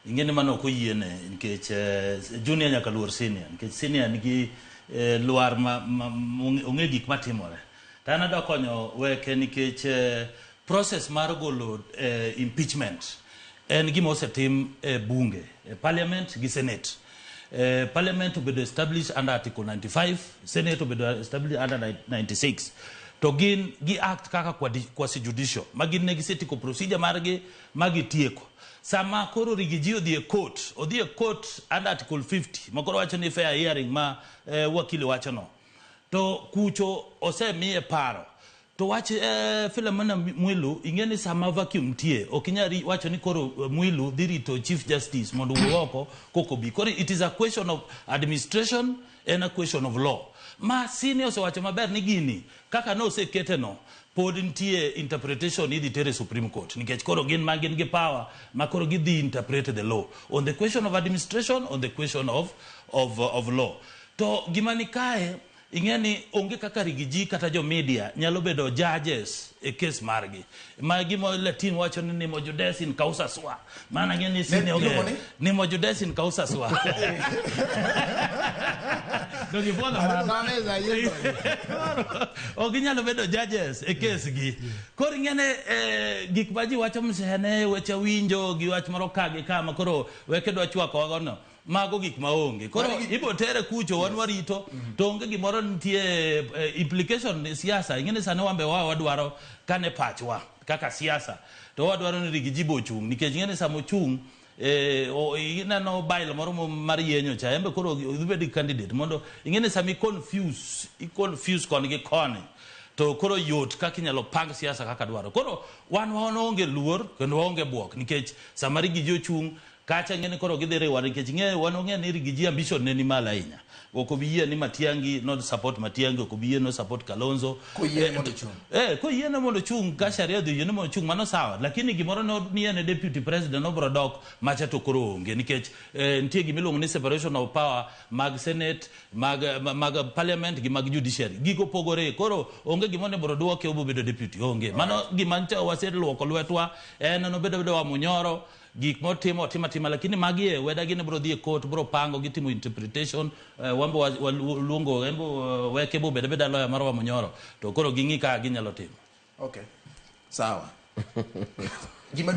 Ing'e ni mano ok oyiene nikech junior nyaka luor senior nikech senior nigi lwar ma, ma, ong'e gik matimore. To an adwa konyo weke nikech process mar golo impeachment en gima osetim e bunge, e parliament gi senate. Parliament obedo established under article 95, senate obedo established under 96. To gin gi act kaka quasi judicial, ma gin ne gisetieko procedure margi ma gitieko. Sama koro Riggy G odhi e court, odhi e court under article 50, ma koro wacho ni fair hearing ma wakili wacho no. To kucho osemiye paro. To wach Philomena Mwilu, ing'e ni sama vacuum nitie, ok inyal wacho ni koro Mwilu dhi rito Chief Justice mondo owuog oko koko bi. Koro it is a question of administration and a question of law. Ma senior osewacho maber ni gini, kaka ne osekete no, pod nitie interpretation idhi tere Supreme Court. Nikech koro gin ma gin gi power, ma koro gidhi interpret the law. On the question of administration, on the question of law. To gima ni kae, ing'e ni onge kaka Riggy G kata jo media nyalo bedo judges e case margi. Ma gima Latin wacho ni nemo judex in causa sua. Mana ng'e ni senior iluongo onge. ni? Nemo judex in causa sua. Donge ifuodho mano? Ok ginyalo bedo judges e case gi. Koro ing'e ni gik ma ji wacho msene, weche winjo gi wach moro ka gi ka ma koro weke dwa chwako wago no. Mago gik maonge. Koro ibo tere kucho, wan warito, to onge gimoro nitie implication ni siasa. Ing'e ni sani wan be wadwaro kane pachwa kaka siasa, to wadwaro ni Riggy G bo ochung', nikech ing'e ni sama ochung' ineno bail moro mar yienyo cha, en be koro odhi bedo gi candidate mondo ing'e ni sama i confuse koni gi koni, to koro yot kaka inyalo pang siasa kaka dwaro. Koro wan waonge luor kendo waonge buok, nikech sama Riggy G ochung' kacha ing'e ni koro gidhi riwore, nikech ing'e wan ong'e ni Riggy G ambition ne ni malo ahinya. Ok obi yie ni Matiang'i no support Matiang'i, ok obi yie no support Kalonzo. Koyiene mondo ochung'. Koyiene mondo ochung', ka sharia odhi oyiene mondo ochung', mano sawa. Lakini gimoro no ni en deputy president obro dok macha to koro onge, nikech nitie gima iluongo ni separation of power mag senate, mag parliament gi mag judiciary. Gigo pogore, koro onge gima onego duoke obo bedo deputy, onge. Mano gima ncha waseluoko lwetwa, en nobedo bedo wa Munyoro, gik motimo otimo atima, lakini magi e weda gini bro dhi e court, bro pango, gitimo interpretation, wambo waluongo embo weke bo beda beda lawyer mar wa Munyoro, to koro ging'i kaka ginyalo timo. Okay. Sawa. Gima